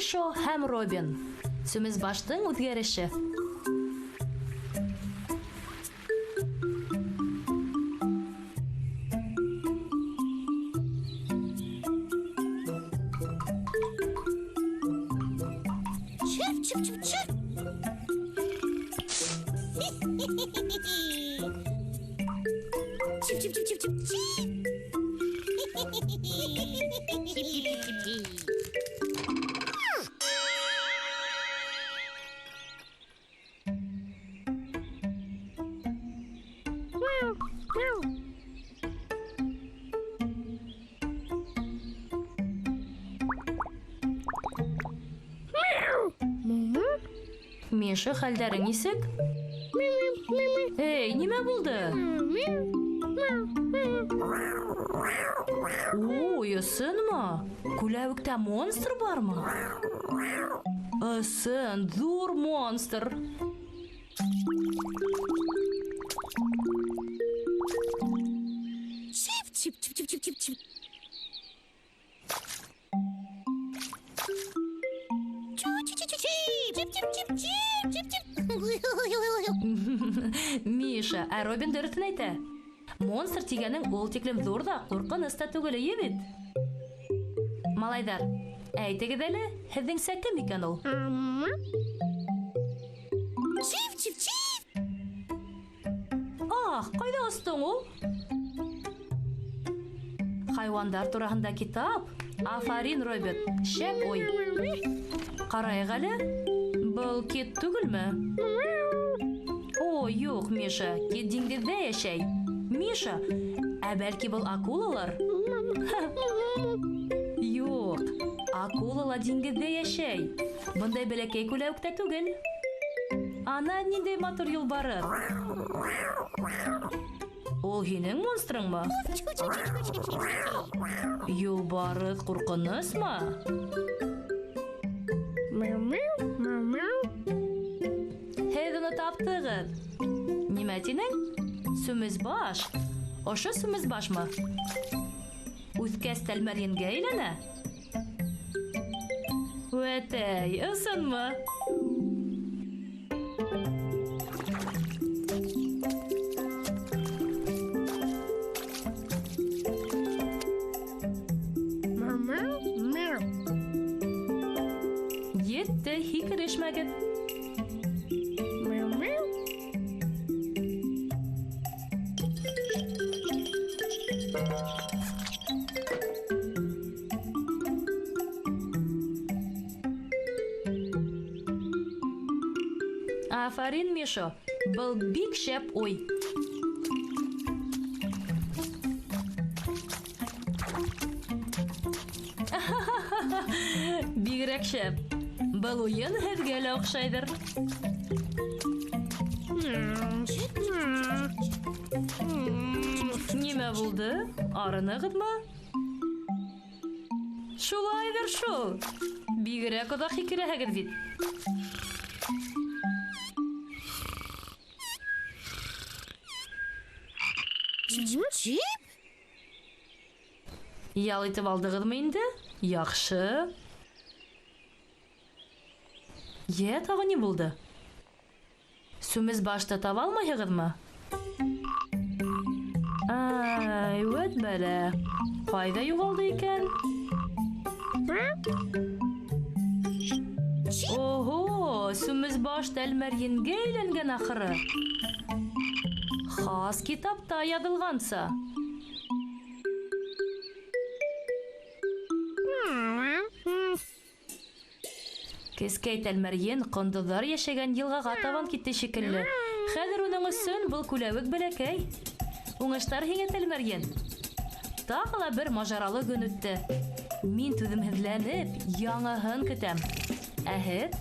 Мишо һәм Робин. Сүмесбаштың үҙгәреше. Чип, чип, чип, чип. Чип, чип, чип, чип, чип, чип. Чип, чип, чип, чип, чип. Миша, хәлдәрең нисек? Эй, нимә булды? Ой, ысынмы? Күләвектә монстр бармы? Ысын, ҙур монстр. Чип, чип, чип, чип, чип, чип, чип. Чу, чу, чу, чу, чип, чип, чип, чип, чип, чип, чип. Миша, ә Робин дөрөҫөн әйтә. Монстр тигәнең ул тиклем ҙур ҙа, ҡурҡыныс та түгел, эйе бит? Малайҙар, әйтегеҙ әле, һеҙҙеңсә кем икән ул? Чип, чип, чип. Ах, ҡайҙа остоң ул? Хайуандар тураһында китап. Афарин, Роберт, шәп уй. Ҡарайыҡ әле. Был кит түгелме? О, юҡ, Миша, кит диңгеҙҙә йәшәй. Миша, ә бәлки был акулалар? Юҡ, акулалар диңгеҙҙә йәшәй. Бындай бәләкәй күләүектә түгел. Ана ниндәй матур юлбарыҫ. Ул һинең монстрыңмы? Юлбарыҫ ҡурҡынысмы? Һеҙ уны таптығыҙ. Нимә тинең? Сүмесбаш. Ошо сүмесбашмы? Үҫкәс тәлмәрйенгә әйләнә? Үәтәй, ысынмы? Етте, һикерешмәгеҙ. Афарин, Мишо, был бик шәп уй. Бигерәк шәп. Был уйын һеҙгә лә оҡшайҙыр. Нимә булды? Арынығыҙмы? Шулайҙыр шул. Бигерәк оҙаҡ һикерәһегеҙ бит. Чип? Ял итеп алдығыҙмы инде? Яҡшы. Йә, тағы ни булды? Сүмес башты таба алмайһығыҙмы? Ай, үәт бәлә. Ҡайҙа юғалды икән? Ого, сүмес баш тәлмәрйенгә әйләнгән ахыры. Хас китапта яҙылғанса. Кескәй тәлмәрйен ҡондоҙҙар йәшәгән йылғаға табан китте шикелле. Хәҙер уның өсөн был күләүек бәләкәй. Уңыштар һиңә, тәлмәрйен. Тағы ла бер мажаралы көн үтте. Мин түҙемһеҙләнеп яңыһын көтәм. Ә һеҙ?